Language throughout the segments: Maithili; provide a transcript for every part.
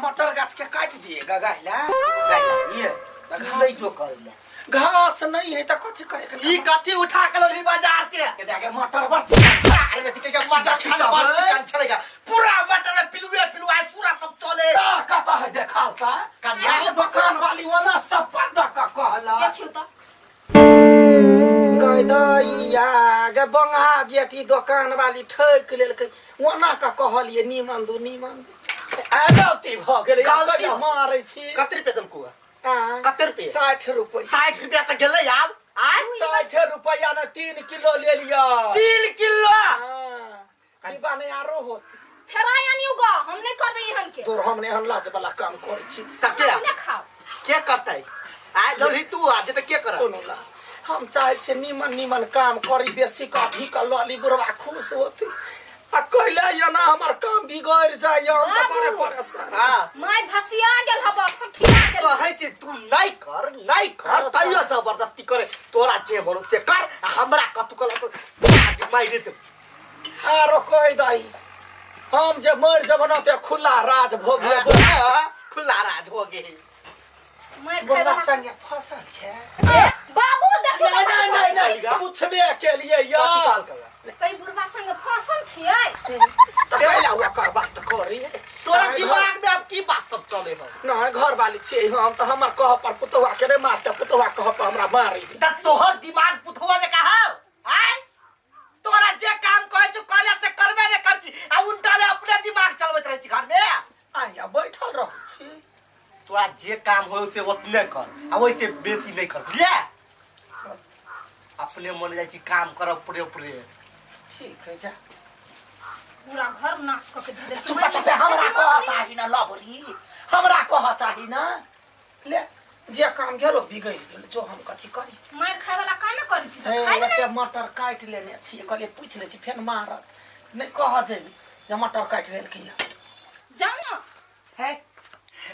मटर गाछ के काटि दिए गगाइला। गाइला ये तऽ घास नहि जो कर ले। घास नहीं है तऽ कथी करे के? ई कथी उठा के लौली बाजार से? के देखे मटर बड़ चिकन छै। अरे बेटी के मटर देखी खाने तऽ बड़ है। चिकन छलेगा, पूरा मटर में पिलुए पिलुआ पूरा सब चले। ता कतऽ है देखाल ता? कन्या। आ दोकान वाली ओना सब पद क कहला। देखियौ तऽ। गय दैया गे, बंगा बेटी दोकान वाली ठोक लेलकै। ओना क कहलिए नीमन दू नीमन दू, आ गलती भऽ गेलै। गलती? कहिया मारै छी? कते रुपया देलकौ? आँय? कते रुपया? 60 रुपया। 60 रुपया तऽ गेलै आब। आय? 60 रुपया ने 3 किलो ले लिअ। 3 किलो? हाँ, डिब्बा नहि आरो होत। फेर आइ आनियौ ग, हम नहि करबै एहन के। तोर हम नहि एहन लाज वाला काम करै छी। तऽ के अपने खाओ। के करतै? आय लौली तू आ जे तऽ के करत? सुनू ना, हम चाहै छियै नीमन नीमन काम करी, बेसी कऽ अथी कऽ लऽ ली, बुढ़वा खुश होती। आ कैले एना हमर काम बिगड़ि जाइए, हम तऽ बड़े बाबू। परेशान। हाँ। माय भसिया गेल हब, सब ठिया गेल। कहै छी तू नहि कर नहि कर, तैयो जबरदस्ती करे। तोरा जे मन से कर, आ हमरा कतु कल तोरा मारि देब। आरो कहि दही, हम जे मरि जेब ने ते खुला राज भोग लेब। हाँ, खुला राज हो गेल। मार खाय बुढ़वा वाला संगे फसल छै। ए, बाबू देखियौ। नहीं नहीं नहीं नहीं, पूछबे के लिए कथी यार। कहल कर? कई बुढ़वा संगे फसल छियै। तऽ कैला ओकर बात करी? तोरा नहीं, दिमाग में अब की बात सब चले है? नहीं, घर वाली छियै हम तऽ, हमर कह पर पुतहुआ के नहि मारते, पुतहुआ कह पर हमरा मारी। त तोहर दिमाग पुतहुआ जे कहा आय, तोरा जे काम कहै छौ करे से करबे ने कर छी, आ उल्टा ले अपने दिमाग चलबैत रहै छी घर में। आया बैठल रहै छी। तोरा जे काम हो से ओतने कर, आ ओइसे बेसी नहीं कर, बुझले? अपने मन जाइ छी काम करब पूरे पूरे। ठीक है, जा। पूरा घर नाश कऽ के दे देलकै। चुप से हमरा कह चाही ना लबरी, हमरा कह चाही ना। ले जे काम गेलो बिगड़ि गेल, जो हम कथी करी? मार खाय वाला कामे करै छी तऽ हे, खाय एते मटर काटि लेने छियै, कहलियै पूछि लै छी, फेर मारत। नहि कह जेबी जे मटर काटि लेलकै। जाउ ने। हे,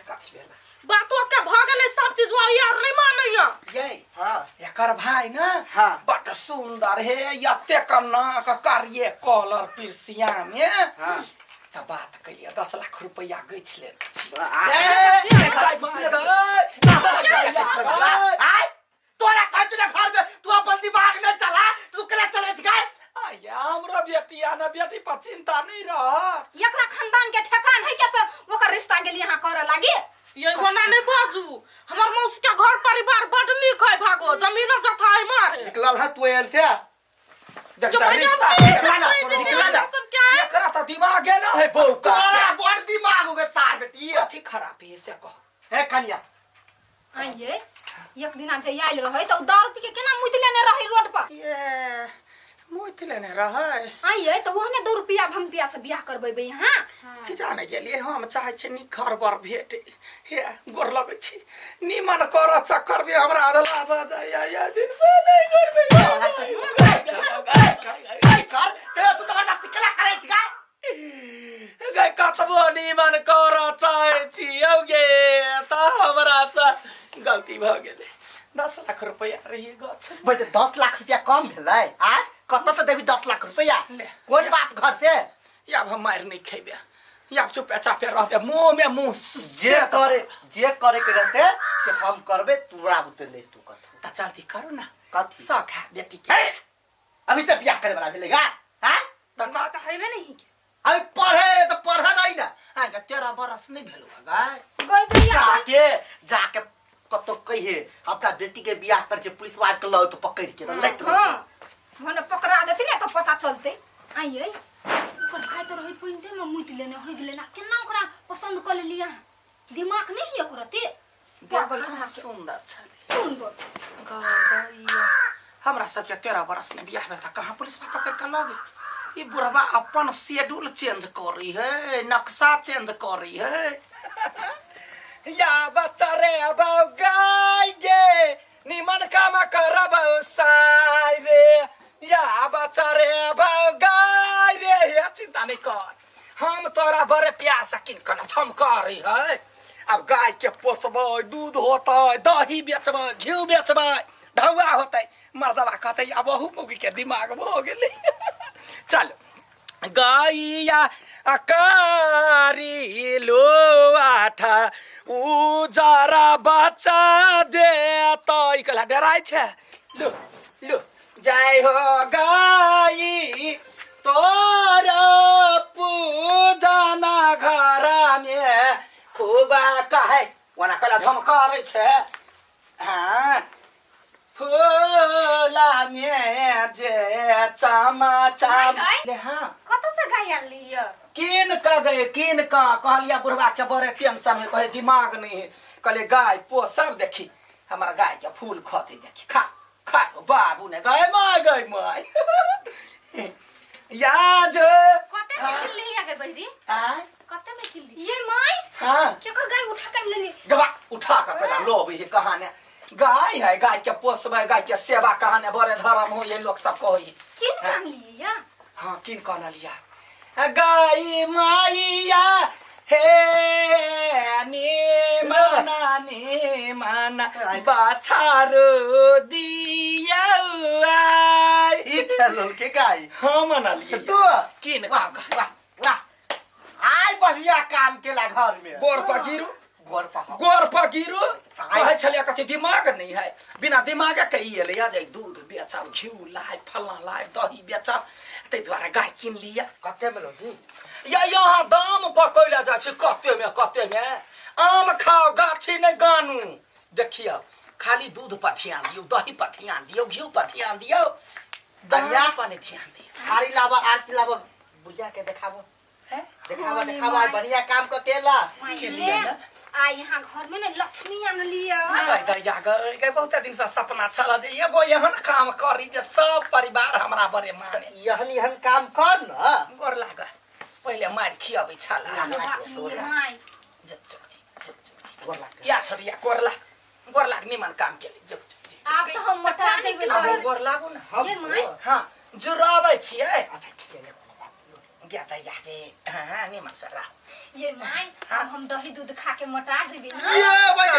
कथी भेल? बातो के भऽ गेलै सब चीज, वही आर नहीं मानैया। ये हाँ। एकर भाई ने हाँ। बड सुंदर हे, एते नाक करिये कॉलर पिरसिया में। हाँ। तऽ बात कहिए, 10 लाख रुपया गछि लेने छी। आ- ए, गाय माय गै, आय तोरा कहै छौ ने घर में तू अपन दिमाग नहीं चला, तू केना चलबै छी गाय? आया हमरो बेटी आ ने, बेटी पर चिंता नहीं रहत। एकरा खानदान के ठेकान है कैसे ओकर रिश्ता गेली यहाँ करे लागी? ये ओना नहीं बाजू, हमर मौसी के घर परिवार बड नीक है, भागो जमीनो जथा है मारे। निकलल है तू एल से। देखता जो रिश्ता मजा निकला ना, नहीं, निकला ना। सब क्या है? एकरा तऽ दिमागे ना है बौका। तोरा बड़ दिमाग हो गए तार बेटी। कथी खराबी है से कह। हे कन्या। आइए एक दिना जे आयल रहे तऽ उ दारू पी के केना मुति लेने रहे रोड पर? ये मुति लेने रहै। आइए तऽ ओहने 2 रुपया भंगपिया से बियाह करबेबै यहाँ। की जाने गेलियै, हम चाहै छियै नीक घर बर भेट। हे गोर लगै छी, नीमन कर चक्कर में हमरा अधला भऽ जाइया, या दिन से नहि करबै। कर ते तू जबरदस्ती केला करै छी गाय? गै कतबो नीमन कर चाहै छी यौ गे, तऽ हमरा से गलती भऽ गेलै। 10 लाख रुपया रहिए गछ। बेटे 10 लाख रुपया कम भेलै? आ कतऽ से देबी 10 लाख रुपया? ले। कोन बाप घर से? आब हम मारि नहि खेबै, आब चुपे चापे रहबै, मुँह में मुँह जे करे जे करे के रहते से हम करबे, तोरा बुते नहीं तू कथू। तऽ जल्दी करू ना। कथी? शौक है बेटी के। हे, अभी तऽ बियाह करे वाला भेलै गा? हाँ? तऽ तऽ हेबे नहीं के। अभी पढ़े तऽ पढ़े नहीं ना। आइ 13 बरस नहीं भेलौ है भाई। गई गई जाके जाके कतौ कहिए अपना बेटी के बियाह कर छे, पुलिस वार के लाओ तो पकड़ के तऽ लैत रहिए। हाँ, भने पकड़ा देती ने तऽ पता चलते। आइए ओकर भाई तऽ रहे पेंटे में मुति लेने हो गेलै ना, केना ओकरा पसंद कऽ लेलियै अहाँ? दिमाग नहीं है ओकरा ते पागल देखा कहाँ के। सुंदर छलै। सुन गैया हमरा सबके 13 बरस में बियाह भेल तऽ कहाँ पुलिस पकड़ के लऽ गेल? ई बुढ़वा अपन शेड्यूल चेंज करी है, नक्शा चेंज करी है। या बच्चा रे बौ गाय गे, निमन काम करब साय रे। या बच्चा रे बौ गाय रे, या चिंता नहीं कर, हम तोरा बड़े प्यार से किन कना छम करी है। अब गाय के पोसबै, दूध होतै, दही बेचबै, घी बेचबै, ढौआ होतै, मर्दवा कहतै अब बहु मौगी के दिमाग भऽ गेलै। चलो गैया कारी लोआ उजरा बच्चा दे तो ई कला डराइ छै। लो लो, जय हो गाई तोर पूजना घर में खूब कहे ओना कला धमकारै छै। हाँ, फूला में जे चमा चम। गाय? हाँ। कतऽ से गाय आनली यऽ? कीन कऽ गए, कीन कऽ। कहलिया बुढ़वा के बड़े टेंशन है, कहे दिमाग नहीं है। कहले गाय पोसब, देखी हमर गाय के फूल खते, देखी खा खा बाबू ने गए my गए my या जो। कते में किनली या गे बहिरी? आय? कते में किनली ये माय? हाँ। केकर गाय उठा के लेली? गवा उठा के कदा लोब ये कहाने गाय है, गाय के पोसबै, गाय के सेवा कहाने बड़े धर्म हो, ये लोग सब कहै। किन के आनली या? हाँ, किन कह लिया गाई माइया हे नी मना नी मना बाछारो दिया। ई खेलल के गाय? हाँ, मना लिए। तू? किन वाह। का। वाह वाह, आय बढ़िया काम केला घर में। गोर पर गिरू। गोर पर। गोर पर गिरू। कहै छलियै कथी दिमाग नहीं है, बिना दिमाग के ई एलै जे दूध बेचब, घिउ लाय, फल्लाँ लाय, दही बेचब, ताहि दुआरे गाय कीन लिअ। कते में लोगी? या यहाँ दाम पकैला जाइ छै। कते में, कते में आम खाओ गाछी नहीं गानू। देखियौ, खाली दूध पर ध्यान दियौ, दही पर ध्यान दियौ, घिउ पर ध्यान दियौ, बढ़िया। दाम पर नहीं ध्यान दियौ। थारी लाबा, आरती लाबा, बुझा के देखाबो। हैं? देखाबा। हाँ, देखाबा। माय। बढ़िया काम क केला। माय के गे, लिए ना? आ यहाँ घर में ने लक्ष्मी आनली या। गै दैया गै गै, बहुत दिन से सपना छल जे एगो एहन काम करी जे सब परिवार हमरा बड़े माने। यहन यहन काम कर न। गोर लाग, पहिले मारि खियाबै छल। कोनो बात नहीं ये माय। जुग जुग जी, जुग जुग जी। गोर लाग। या छोरिया, गोर लाग, गोर लाग, निमन काम केली, जुग जुग जी। आब तो हम मोटा जेबै। अहूँ गोर लागू ने। हम? ये माय। हाँ, जुड़ाबै छियै। अच्छा ठीक है, कोनो बात नहीं। गया दैया के, हाँ, निमन से रह। ये my, आब हम दही दूध खा के मोटा जेबै। ये भाई,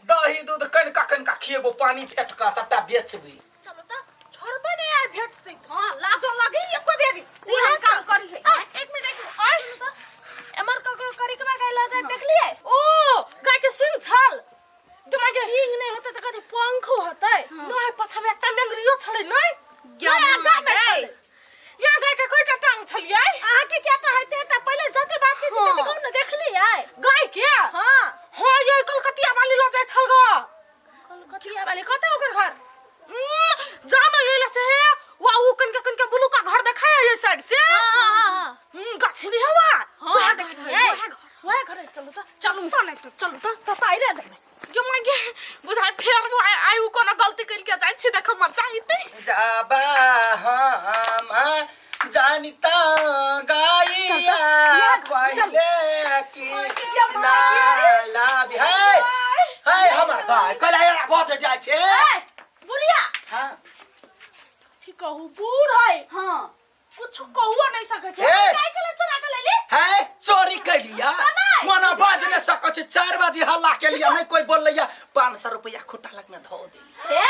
दही दूध कनिका कनिका खिएबो, पानी फेट कऽ सबटा बेचबी। चलो त, छोड़बे नहीं आइ भेटतै। हां, लाजो लगे एको बेरी इहे काम करी है। आ, एक मिनट, एक मिनट, आइ सुनू त, एमर ककरो करिकबा गाय लऽ जाय देखलियै? ओ गाय के सिंह छल के माय के सिंह नहीं होतै त कथी पंख होतै? नहीं, पछामे एकटा नेंगरियो छलै। नहीं ज्ञान नहीं, आगाँ मे गै। छलै। यहाँ गाय के कयटा टांग छलियै? अहाँ के क्या कहते त पहिले जते बात के छी तते कहू ने, देखलियै गाय के? हां। हाँ, ये कलकतिया वाली लऽ जाइ छल ग। कलकतिया वाली कतऽ ओकर घर? जानो ये से हे वा उ कनके कनके ब्लू का घर देखाया ये साइड से। हां। गाछी नहीं हवा। हाँ, वह घर देखलियै। है, वह घर, वह घर है। चलू त, चलू त, नहीं त चलू त त ताइरे देबै यो मांगे बुझाय फेर वो आइ आइ उ कोनो गलती कइल के जाइ छी, देख मजा आइते। जाबा हम जानिता गाइया पहिले की ला ला भी है है हमर गाय कला एरा बज जाइ छै। ए बुढ़िया। हाँ। ठीक कहू, बूढ़ है। हां। कुछ कहुओ नहीं सकै छै। ए! गाय के ले चोरा के लेली। है, चोरी कैलिया मना बाज नहीं सकै छै। 4 बजे हल्ला के लिया, नहीं कोई बोलैया, 500 रुपया खुट्टा लग में धो देली। ए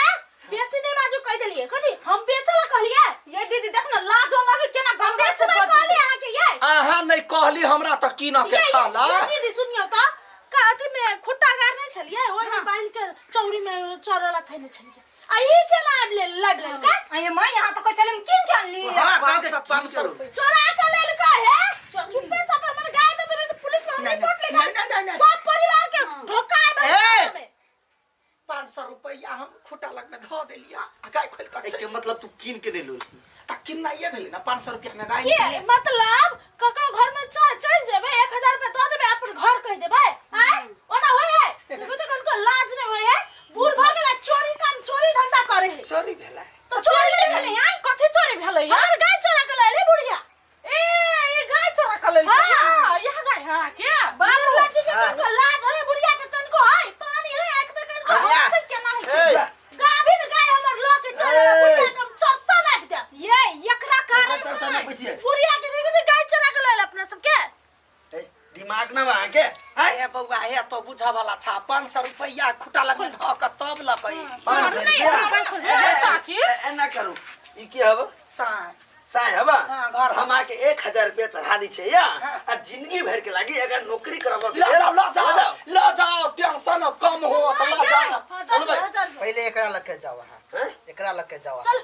बेसी नहीं बाजू, कह देलिए कथी हम बेचला कहलिए? ये दीदी, देख ना, लाजो लगे केना हम गंभीर से बेचबे बजली। कहलिए अहाँ के ये? अहाँ नहीं कहली हमरा त की न के छला। ये दीदी, सुनियो त, का अथी में खुट्टा गाड़ने छलिए, ओहि में बांध के चौरी में चरला थैने छलिए, आ ई के लाब ले लाब लेल का? आ ये माय, यहाँ तो कहै छलै हम कीन के आनली। हां, पाँच कह सौ, 500 रुपया। चोरा के लेल का है? चुप्पे सब हमर गाय दे देबे त पुलिस में हम नहीं, रिपोर्ट नहीं, लिखा नहीं, नहीं, नहीं। सब परिवार के धोखा है। ए! में 500 रुपया हम खुट्टा लग में धो देलिया आ गाय खोल कर। के मतलब तू कीन के नहीं लो? त किन्नाइए भेलै ना, 500 रुपया में गाय। के मतलब ककरो घर में चल चल जेबे, 1000 रुपया दऽ देबे, अपन घर कहि देबे? आय ओना होय है? देखो त कनको लाज नहीं होय है, बूढ़ भ गेला, चोरी काम चोरी धंधा करे है। चोरी भेलै? तो चोरी नहीं भेलै? आय कथी चोरी भेलै यार? गाय चोरा के लैले बुढ़िया। ए ई गाय चोरा के लेल? हां, यह गाय। हां, के बाबू। लाज के कनको लाज होय बुढ़िया के? तनको है पानी है आंख में कनको? बढ़िया। से केना है? ए! गाभिन गाय हमर ल के चल ए! बुढ़िया के हम चरसा नापि देब। ये एकरा कारण चरसा से ना पैसे। बुढ़िया के देखै गाय चोरा के लैले अपना सबके। ए, दिमाग ना वहाँ के आय? हे बौआ, हे तो बुझऽ वाला छा, 500 रुपया खुट्टा लग में धऽ के तब लऽ के 500 रुपया? ए, ए, काकी। ए, एना करू, ई की हब? साँय। साहेब हाँ, घर। हम आके 1000 रुपया चढ़ा दी छे या हाँ। आ जिंदगी भर के लागी अगर नौकरी करब ल जाओ ल जाओ ल जाओ टेंशन कम हो त ल जाओ चलो भाई। पहिले एकरा लग के जाओ अहाँ हैं? एकरा लग के जाओ अहाँ।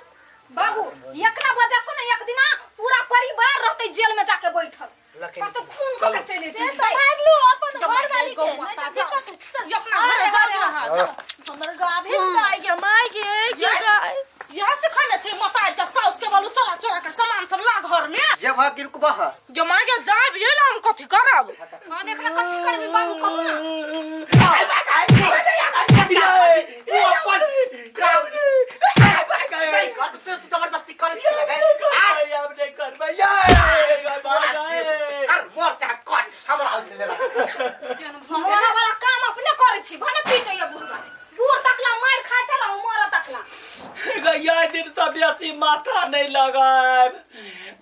बाबू एकरा वजह से ना एक दिना पूरा परिवार रहते जेल में जाके बैठल लके कतौ खून चलो। कऽ के चलि से जेतै सम्हारि लू अपन जब घर वाली के गौ नहीं माता तऽ दिक्कत है। चल अपना अरे, घरे जाओ अरे, अहाँ, अरे, हमर गाभिन गाय के माय के के गाय यहाँ से खाने छै मताई के साउस के बोलू चोरा चोरा के सामान सब ला घर में जब कि रुकबह जो माय के जाब ये ला हम कथी करब हाँ देखना कथी करबी बाबू कहू ना नहीं कर तू तू जबरदस्ती करे छी लगे कर मोर चाहे कर हमरा हाथ से लेला मोरा वाला काम अपने करै छी भने पीटै ये बुढ़वा बूढ़ तकला मारि खाइते रहू मरऽ तकला गैया दिन से बेसी माथा नहीं लगायब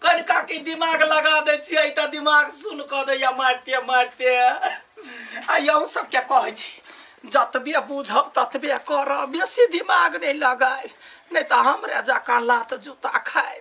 कनिका की दिमाग लगा दै छियै तऽ दिमाग सुन कऽ दैया मारिते मारिते आ यहूँ सबके कहै छी जतबे बुझब ततबे करब बेसी दिमाग नहि लगायब नहि तऽ हमरे जकाँ लात जूता खाय।